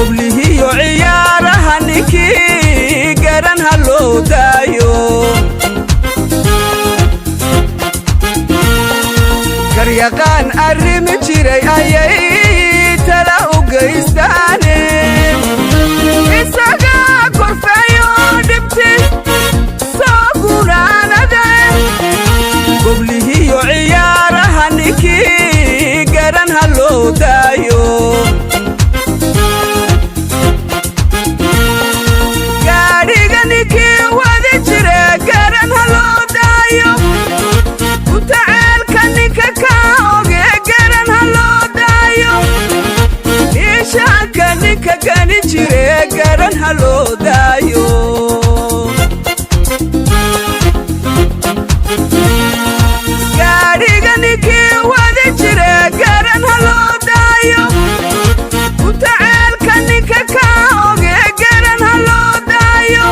Goblihiyo ciyaaraha ninkii garan ha loo daayo. Garyaqaan arrimi jiray ayay tala u geystaane, isagaa korfeeyo dhibti soo gunaanade. Goblihiyo ciyaaraha ninkii garan ha loo daayo. Gaadhiga ninkii wadi jire garan ha loo daayo. Kutaceelka ninka ka oge garan ha loo daayo. Niishaanka ninka gani jire garan ha loo daayo. Gaadhiga ninkii wadi jire garan ha loo daayo. Kutaceelka ninka ka oge garan ha loo daayo.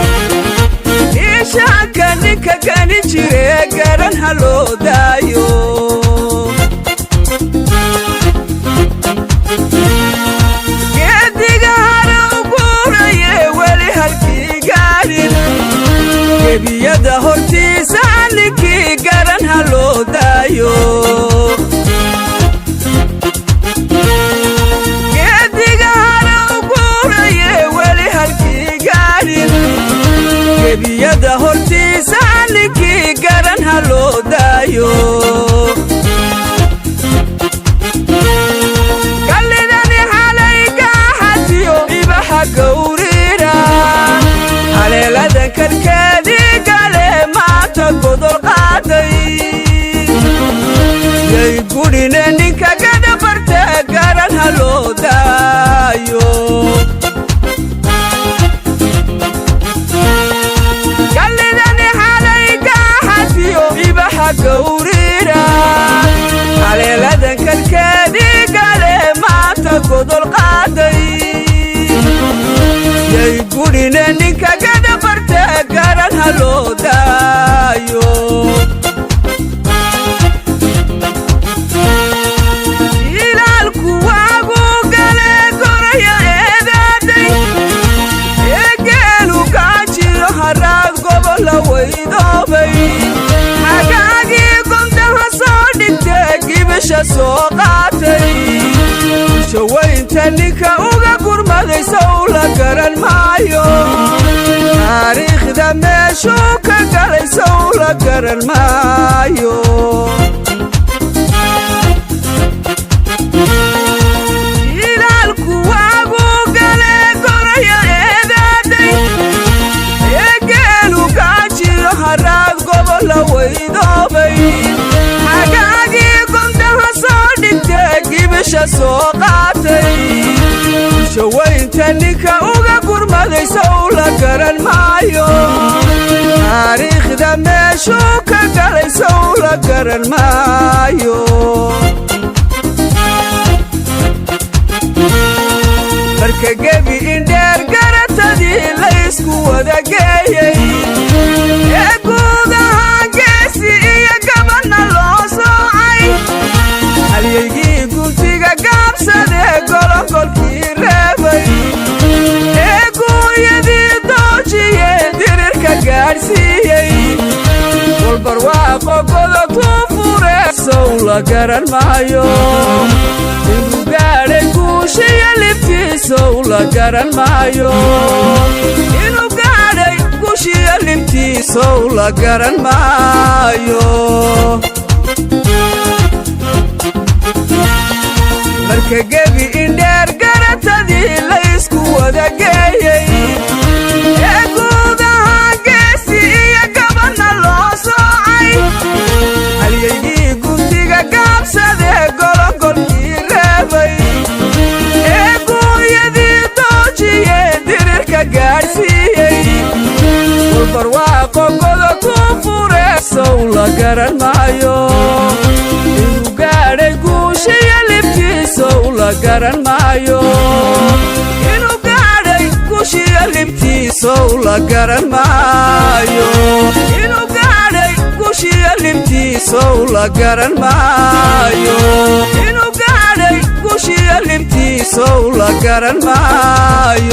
Niishaanka ninka gani jire garan ha loo daayo. Geediga hara u guuraye weli halkii gaadhin, gebiyada hortiisa ninkii garan ha loo daayo. Geediga hara u guuraye weli halkii gaadhin, gebiyada hortiisa ninkii garan ha loo daayo. Gallidani xalay gaaxatiyo ibaha gawriira, haleeladan karkeedii gale maanta godol qaaday. Yay gudhine ninka gadabarte garan ha loo daayo. Gallidani xalay gaaxatiyo ibaha gawriira, haleeladan karkeedii gale maanta godol qaaday. Yay gudhine ninka gadabarte garan ha loo daayo. Ilaalku waagu gale goraya eedaaday, ee geelu gaajiyo haraad gobolla weydoobay. Xagaagii gondaha soo dhigtee gibisha soo qaatay, bulshaweynta ninka uga gurmadaysa u la garan maayo. Taariikhda meeshuu ka galaysa u la garan maayo. Ilaalku waagu gale goraya eedaaday, ee geelu gaajiyo haraad gobolla weydoobay. Xagaagii gondaha soo dhigtee gibisha soo qaatay, bulshaweynta ninka uga gurmadaysa u la garan maayo. Taariikhda meeshuu ka galaysa u la garan maayo. Marka gebi indheer garatadii laysku wada geeyey, ee guud ahaan geesi iyo gabanna loo soocay, halyaygii guntiga gaabsadee golongolkii reebay, ee guuryadii doojiye dirirka gaadhsiiyey, golbarwaaqo godotuu fure sow la garan maayo. Inuu gaadhay guushiyo libtiisow la garan maayo. Inuu gaadhay guushiyo libtiisow la garan maayo. Marka gebi indheer garatadii laysku wada geeyey, ee guud ahaan geesi iyo gabanna loo soocay, halyaygii guntiga gaabsadee golongolkii reebay, ee guuryadii doojiye dirirka gaadhsiiyey, golbarwaaqo godotuu fure sow la garan maayo. Inuu gaadhay guushiyo libtiisow la garan maayo. Inuu gaadhay guushiyo libtiisow la garan maayo. Inuu gaadhay guushiyo libtiisow la garan maayo. Inuu gaadhay guushiyo libtiisow. Sow la garan maayo.